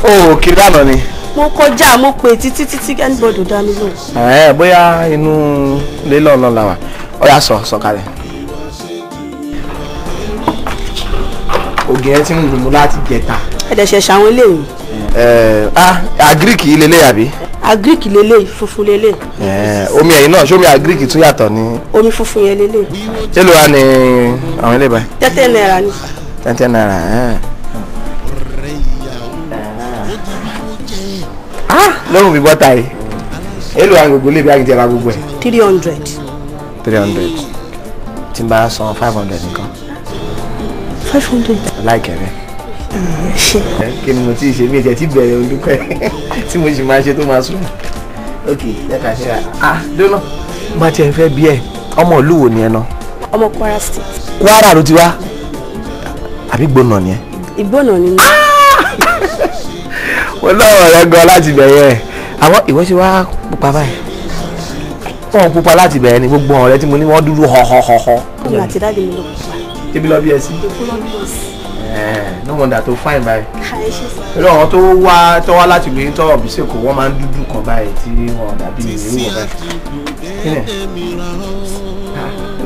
Ó kiri lánàá ni. Mo kọjá, mo pè títí títí anybody dá mi lóhùn. Ẹ bóyá inú ilé lọ́nà la wà. Ó yá sọ̀kalẹ̀. Ògì yẹn ti ń gùn mú láti jẹta. Ẹ dẹ̀ ṣẹ̀ṣẹ̀ àwọn eléyìí. Agric yìí lélẹ̀ àbí? Agric lélẹ̀, funfun lélẹ̀. Omi ẹ̀yìn náà, ṣé omi agric tún yàtọ̀ ni? Omi funfun yẹn lélẹ̀. Ṣé ló wà ní àwọn ilé báyìí? 10 naira ni. 10 naira. Lóhùn mi bọ́tà yìí. Èló àwọn gbogbo ilé bí agijẹ́ ra gbogbo ẹ̀? 300. 300. Tí n bá san 500 nìkan. 500. Láìkẹ́ rẹ̀. Kí ni mo ti ṣe mí ẹ̀jẹ̀ tí bẹ̀rẹ̀ olùkọ́ tí mo sì máa ṣe tó máa sùn. Ok, ẹ kà ṣe ra. Dóná. Má tiẹ̀ fẹ́ bí ẹ, ọmọ ìlú wo ni ẹ náà? Ọmọ Kwara State. Kwara ló ti wá? Àbí Ìgbónà ni ẹ? Ìgbónà ni mí. Mo lọ́wọ́ rẹ gan láti bẹ̀rẹ̀. Àwọn ìwọ ṣe wá pupa báyìí. Wọ́n pupa láti bẹ̀rẹ̀ ni gbogbo ọ̀rẹ́ tí mo ní wọ́n dúdú họ́họ́họ́họ́. Ọmọ àti dáàdì mi ló pupa. Ṣébí lọ bí ẹ sí? Èkó lọ bí ẹ sí. No wonder tó fine báyìí. Pẹ̀lú àwọn tó wá láti ìlú tọrọ bí sèkó wọ́n máa ń dúdú kan báyìí tí wọ́n dàbí ìlú wọn báyìí. Kí ni?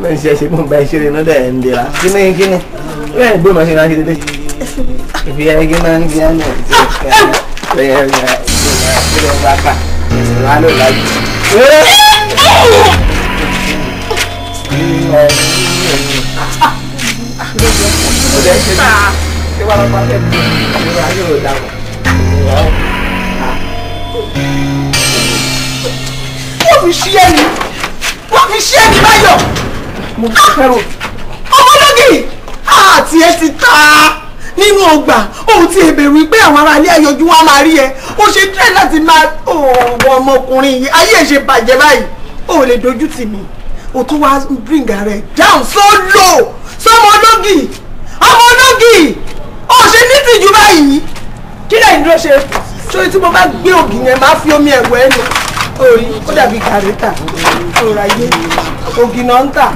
Bẹ́ẹ̀ ṣe ṣe mú bá ìṣeré iná dẹ̀ ń dira. Kí ni kí ni? Bẹ́ẹ̀ gbé màá ṣe máa ṣe dédé. Ìfi ẹgí máa ń gbé ẹnu ẹ̀ Wọ́n fi ṣí ẹni, wọ́n fi ṣí ẹni báyọ̀. Ọmọlógì àti ẹ ti ta nínú ọgbà, òun ti bẹ̀rù wípé àwọn ará ilé ayọ̀jú wọn máa rí ẹ. Ó ṣe tẹ́ láti máa wọ ọmọkùnrin yìí, ayé ẹ̀ ṣe bàjẹ́ báyìí. Ó lè dojú tì mí, ó tún wá bring rẹ̀ down so low sọmọlógì, ọmọlógì, ó ṣe ní tìjú báyìí. Kí lẹ́yìn dúró ṣe? Ṣé tí mo bá gbé ògì yẹn máa fi omi ẹ̀wọ̀ ẹ̀ nù? Orí ó dàbí gàrẹ́tà, òrò ayé, ògì náà ń tà,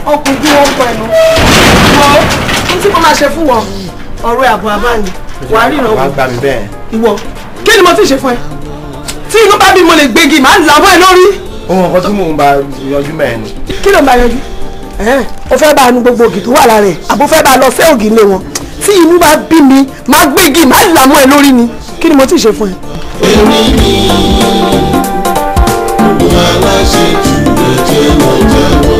ọkùnrin bí wọ́n ń pọ̀ ẹnu. Wọ́n ohun tí mo máa ṣe fún wọn, ọ̀rọ̀ àbọ̀ àbá ni, wàá ríran wò. Ìwọ, kí ni mo ti ṣe fún ẹ? Tí inú bá bí mo lè gbégi, màá làwọ̀ ẹ lórí. Ohun ọkọ tí mò ń bá yanjú mẹ́rin ni. Kí ló ń bá yanjú? O fẹ́ bá a nu gbogbo ògì tó wà lára ẹ̀, àbò fẹ́ bá a lọ fẹ́ ògì lé wọn. Tí inú bá bí mi, màá gbégi, màá làmú ẹ lórí ni. Kí ni mo ti ṣe fún ẹ? Èmi ni gbogbo aláṣejù ẹ̀jẹ̀ lọ jẹ́wọ́.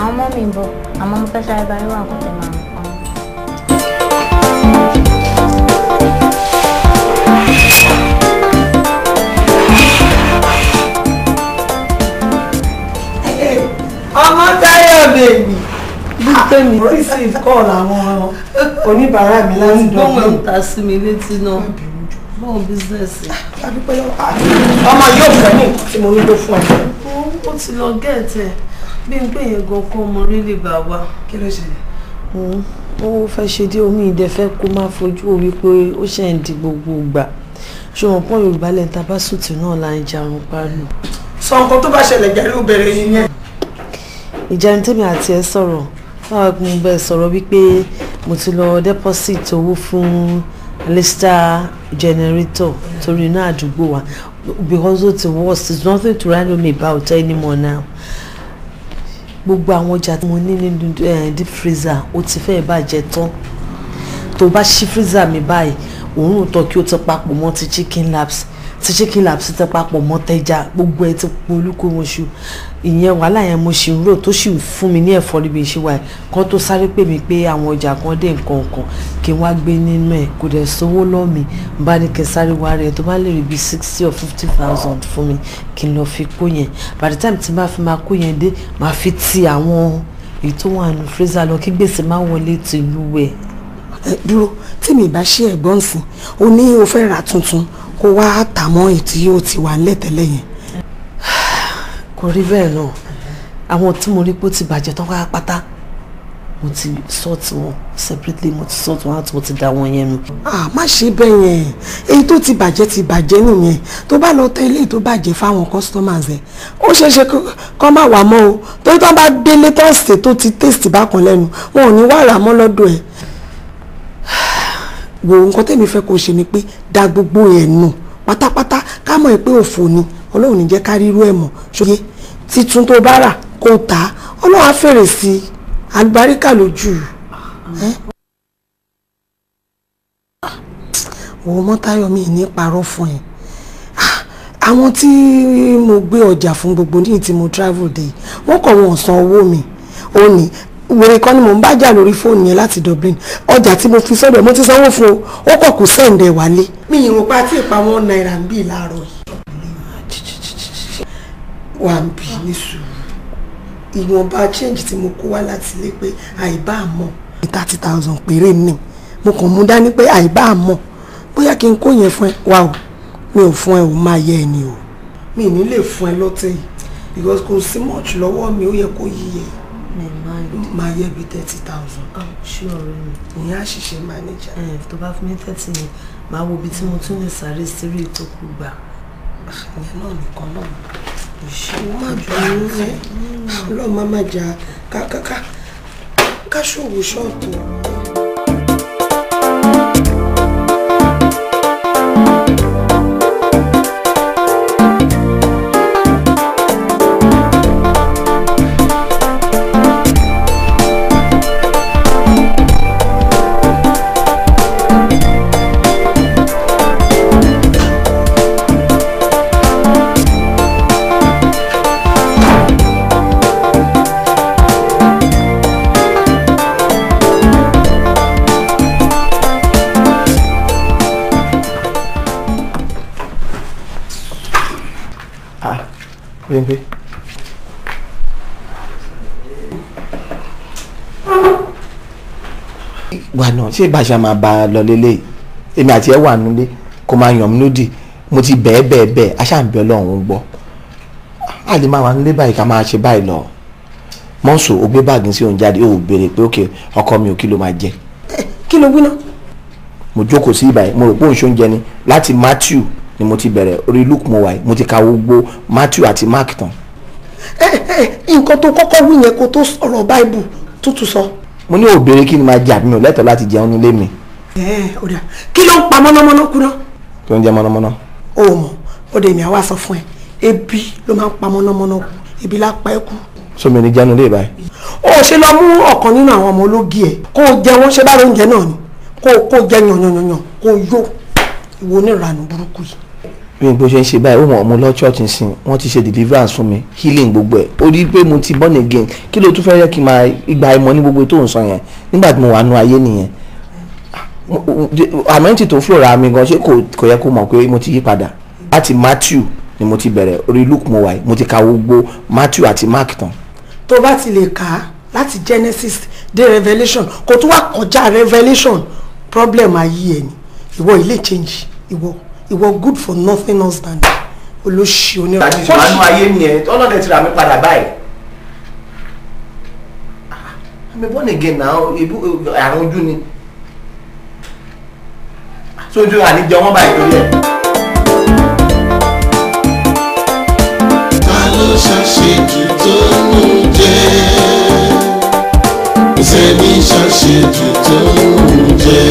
Àwọn ọmọ mi ń bọ̀, àmọ́ mo fẹ́ sáré bá yín wá nǹkan tẹ́ máa ń pa. Ọmọ Táyọ̀ bèbí bí mi receive call àwọn oníbàárà mi láti dọ̀gbọ́n. Bọ́ọ̀mù ń ta sí mi létí náà, bọ́ọ̀mù bísíǹsì. Ọmọ yóò fẹ́ ní nǹkan tí mo ní ló fún ẹ. Ó ti lọ gẹ̀ẹ́tẹ̀ bí n pè yẹn gan kọ́ mo rí lè bá wa. Kí ló ṣẹlẹ̀? Ó fẹ́ ṣe dé omi ìdẹ fẹ́ kó má fojú wo wípé ó ṣe ń di gbogbo ìgbà. Ṣé wọn pọ́n Yorùbá lẹ́nu tá a bá sùn tì náà la ń jarun pálù. Sọ nǹkan tó bá ṣẹlẹ̀ jàre ó bẹ̀rẹ̀ yìí yẹn. Ìjẹun tèmi àti ẹ sọ̀rọ̀ báwo ni mo bẹ sọ̀rọ̀ wípé mo ti lọ deposit owó fún Lister generator torí iná àdúgbò wa because ó ti worst, it's nothing to write home about anymore now. Gbogbo àwọn ọjà tí mo ní nínú deep freezer ó ti fẹ́ bàjẹ́ tán. Tó bá ṣí freezer mi báyìí, òórùn tọ́kí ó ti papọ̀ mọ́ ti chicken laps, ti chicken laps ti papọ̀ mọ́ tẹ́ja, gbogbo ẹ ti polúkúmuṣu. Ìyẹn wàhálà yẹn mo ṣì ń rò tó sì fún mi ní ẹ̀fọ́rí bí ṣe wà kan tó sáré pè mí pé àwọn ọjà kan dé nǹkan kan kí n wá gbé nínú ẹ̀ kò dẹ̀ sówó lọ́ mi bá ní kí n sáré wá rẹ̀ tó bá lè rí bí 60 or 50,000 fún mi kí n lọ fi kó yẹn. By the time tí n bá fi máa kó yẹn dé, màá fi ti àwọn èyí tó wà nínú freezer lọ kí gbèsè má wọlé tìlú ẹ̀. Dúró, tí mi bá ṣe ẹ̀gbọ́n sìn, o ní o fẹ́ ra tuntun kó wá tà mọ́ èyí tí ó ti wà nílẹ̀ tẹ́lẹ̀ yẹn. Kò rí bẹ́ẹ̀ náà, àwọn tí mo rí pé ó ti bàjẹ́ tán pátápátá Mo ti sort wọn separately, mo ti sort wọn out, mo ti dà wọn yẹn nù. Ah, má ṣe bẹ́ẹ̀ yẹn. Èyí tó ti bàjẹ́ ti bàjẹ́ nìyẹn. Tó bá lọ tẹ ilé tó bàjẹ́ fáwọn customers ẹ̀, ó ṣeé ṣe kó má wà mọ́ o. Torí tó bá délé tó ṣe tó ti taste bákan lẹ́nu, wọn ò ní wá rà mọ́ lọ́dọ̀ ẹ̀. Wo nǹkan tẹ́mi fẹ́ kó ṣe ni pé da gbogbo ẹ̀ nù pátápátá, ká mọ̀ pé òfò ni. Ọlọ́run ní jẹ́ ká rírú ẹ̀ mọ̀. Ṣòye titun tó bá rà kó tà á, Ọlọ́run á fèrè sí i, àlùbáríkà lójú. Wo Mọ́táyọ̀, mi ní parọ́ fún ẹ. Àwọn tí mo gbé ọjà fún gbogbo ní tí mo travel dé, wọ́n kọ̀ wọ́n san owó mi. Ó ní wèrè kan ni mò ń bá jà lórí fóònù yẹn láti Dublin. Ọjà tí mo fi sọ́dọ̀ mo ti sanwó fún o, ó kọ̀ kò sẹ́ǹdẹ̀ wálé. Mi ìrùn pa tí ìpa ₦1 ń bì láàárọ̀ yìí. Wà ń bì ní sùúrù. Ìwọ̀nba change tí mo kó wá láti ilé pé àìbá mọ̀ 30,000 péré ni mo kàn mú dání pé àìbá mọ̀ bóyá kí n kó yẹn fún ẹ. Wá o, mi ò fún ẹ o, máa yẹ ẹ ni o. Mi ní lè fún ẹ lọ́tẹ̀ yìí because kò sí much lọ́wọ́ mi, ó yẹ kó yí ẹ. Máa yẹ bí 30,000. Ṣé ọ̀rẹ́ mi? Ìyẹn á ṣiṣẹ́ manager. Tó bá fún mi 30 yẹn, màá wo ibi tí mo tún lè sáré sírí tó kù gbà. Ìyẹn náà nìkan náà. Má bínú ẹ, Ọlọ́run má má jà ká ṣòwò ṣọ́ọ̀tù. Bímpé. Wà náà ṣé ìbáṣà máa bá a lọ lélẹ̀? Èmi àti ẹ wà nílé kó máa yàn mí lódì. Mo ti bẹ́ẹ̀ bẹ́ẹ̀ bẹ́ẹ̀, aṣáàbí Ọlọ́run ń gbọ́. A lè máa wà nílé báyìí ká máa ṣe báyìí lọ. Mọ́sù ó gbé báàgì sí òun jáde, ó béèrè pé ókè ọkọ mi ò kí ló máa jẹ. Kí ló wí náà? Mo jókòó sí ìbàyìí, mo rò pé òun ṣe oúnjẹ ni láti Matthew ni mo ti bẹ̀rẹ̀ orí Luke mo wà yìí, mo ti ka gbogbo Matthew àti Mark tán. Nǹkan tó kọ́kọ́ wí yẹn kó tó sọ̀rọ̀ Báíbù tútù sọ. Mo ní òbèrè kí ni máa jẹ àbí mi ò lẹ́tọ̀ọ́ láti jẹun nílé mi. Ó dà, kí ló ń pa mọ́nàmọ́ná kú náà? Tó ń jẹ mọ́nàmọ́ná. O mọ̀, ó dé mi àwa sọ fún ẹ, ebi ló máa ń pa mọ́nàmọ́ná kú, ebi lá pa ẹ́ kú. Sómi ní jẹun lè báyìí. Ó ṣe lọ mú ọ̀kan nínú àwọn ọmọ ológi ẹ̀ kó o jẹ wọ́n ṣe bá lóúnjẹ náà ni kó o jẹ yànyànyàn kó o yó ìwọ oníranù burúkú yìí. Bí n bó ṣe ń ṣe báyìí, ó mọ̀ ọmọ lọ church nsìn, wọ́n ti ṣe deliverance fún mi, healing gbogbo ẹ̀. Ó rí i pé mo ti born again, kí ló tún fẹ́ yẹ kí n máa gba ìmọ̀ ní gbogbo tó ń sọ yẹn nígbà tí mo wà nú ayé nìyẹn. Àmẹ́ntì tó flora mi gan ṣé kò yẹ kó mọ̀ pé mo ti yí padà. Láti Matthew ni mo ti bẹ̀rẹ̀ orí Luke mo wà yìí, mo ti ka gbogbo Matthew àti Mark tán. Tó bá ti lè kà á láti Genesis dé Revelation, kò tún wá kọjá Revelation, problem ayé ẹ ni. Ìwọ ilé change, ìwọ good for nothing husband, olóṣì onírànú. Tàbí ìṣòwò ayé nìyẹn, ọlọ́dẹ ti rà mí padà báyìí. I'm born again now, àrùn ojú ni. Sójú àníjọ wọn báyìí torí ẹ̀. Ta ló ṣàṣejù tó ń jẹ? Kò sẹ́ni ṣàṣejù tó ń jẹ.